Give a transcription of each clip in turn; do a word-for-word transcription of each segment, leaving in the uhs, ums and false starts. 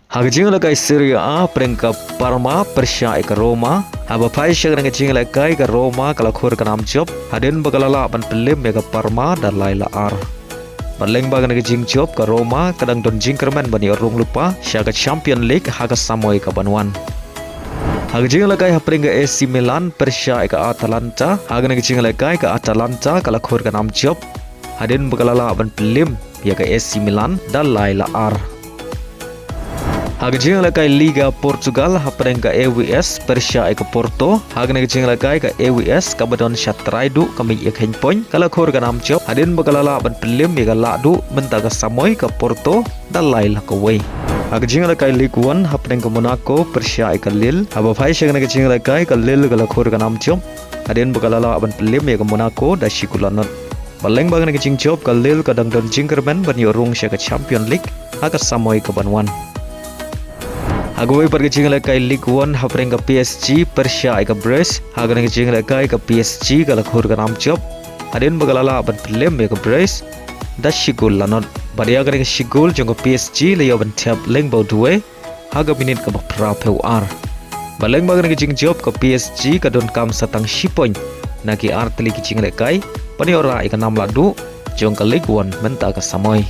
Ha ka jingïalehkai Serie A, pyrshah ka Parma pyrshah ïa ka Roma. Haba phai sha kane ka jingïalehkai, ka Roma ka la khur ka nam jop hadien ba ka la lah ban pynlip ïa ka Parma da lai la ar. Bad lyngba kane ka jingjop, ka Roma ka dang don jingkyrmen ban ïoh rung lypa sha ka Champion League ha ka samoi ka ban wan. Ha ka jingïalehkai hapdeng ka A C Milan pyrshah ïa ka Atalanta. Ha kane ka jingïalehkai, ka Atalanta ka la khur ka nam jop hadien ba ka la lah ban pynlip ïa ka A C Milan da lai la ar. Ha ka jingïalehkai Liga Portugal hapdeng ka A V S pyrshah ïa ka Porto. Ha kane ka jingïalehkai, ka A V S kaba don sha trai duh ka mih ïa ka hynñiew point ka la khur ka nam jop hadien ba ka la lah ban pynlip ïa ka lah duh mynta ka samoi ka Porto da lai la kawei. Ha ka jingïalehkai Ligue One hapdeng ka Monaco pyrshah ïa ka Lille. Haba phai sha kane ka jingïalehkai, ka Lille ka la khur ka nam jop hadien ba ka la lah ban pynlip ïa ka Monaco da shi gol la nod. Bad lyngba kane ka jingjop, ka Lille ka dang don jingkyrmen ban ïoh rung sha ka Champion League ha ka samoi ka ban wan. Ha kawei pat ka jingïalehkai Ligue One hapdeng ka P S G pyrshah ïa ka Brest. Ha kane ka jingïalehkai, ka P S G ka la khur ka nam jop hadien ba ka la lah ban pynlip ïa ka Brest da shi gol la nod. Bad ïa kane ka shi gol jong ka P S G la ïoh ban thep lyngba u Doué ha ka minit kaba phra phew ar. Bad lyngba kane ka jingjop, ka P S G ka donkam sa tang shi point na ki ar tylli ki jingïalehkai ban ïoh rah ïa ka nam lah duh jong ka Ligue One mynta ka samoi.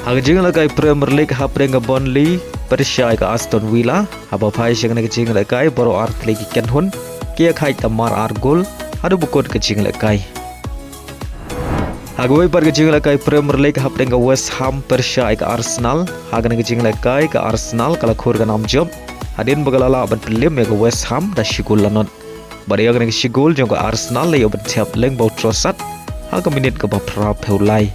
Ha ka jingïalehkai Premier League hapdeng ka Burnley pyrshah ïa ka Aston Villa. Haba phai sha kane ka jingïalehkai, baroh ar tylli ki kynhun ki ïakhaid da mar ar gol haduh ba kut ka jingïalehkai. Ha kawei pat ka jingïalehkai Premier League hapdeng ka West Ham pyrshah ïa ka Arsenal. Ha kane ka jingïalehkai, ka Arsenal ka la khur ka nam jop hadien ba ka la lah ban pynlip ïa ka West Ham da shi gol la nod. Bad ïa kane ka shi gol jong ka Arsenal la ïoh ban thep lyngba u Trossard ha ka minit kaba phra phew lai.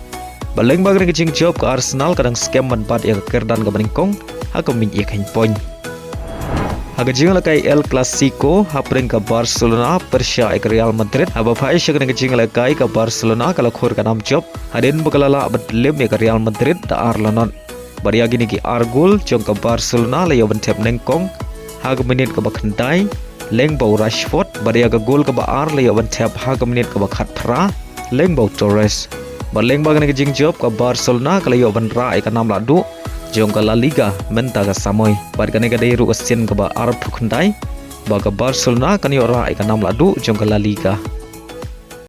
Bad lyngba kane ka jingjop, ka Arsenal ka dang skhem ban bat ïa ka kyrdan kaba nyngkong ha ka mih ïa ka hynñiew point. Ha ka jingïalehkai El Clasico hapdeng ka Barcelona pyrshah ïa ka Real Madrid. Haba phai sha kane ka jingïalehkai, ka Barcelona ka la khur ka nam jop hadien ba ka la lah ban pynlip ïa ka Real Madrid da ar la nod. Bad ïa kine ki ar gol jong ka Barcelona la ïoh ban thep nyngkong ha ka minit kaba khyndai lyngba u Rashford. Bad ïa ka gol kaba ar la ïoh ban thep ha ka minit kaba khatphra lyngba u Torres. Bad lyngba kane ka jingjop, ka Barcelona ka la ïoh ban rah ïa ka nam lah duh jong ka La Liga mynta ka samoi. Bad kane ka dei ruh ka sien kaba arphew khyndai ba ka Barcelona kan ïoh rah ïa ka nam lah duh jong ka La Liga.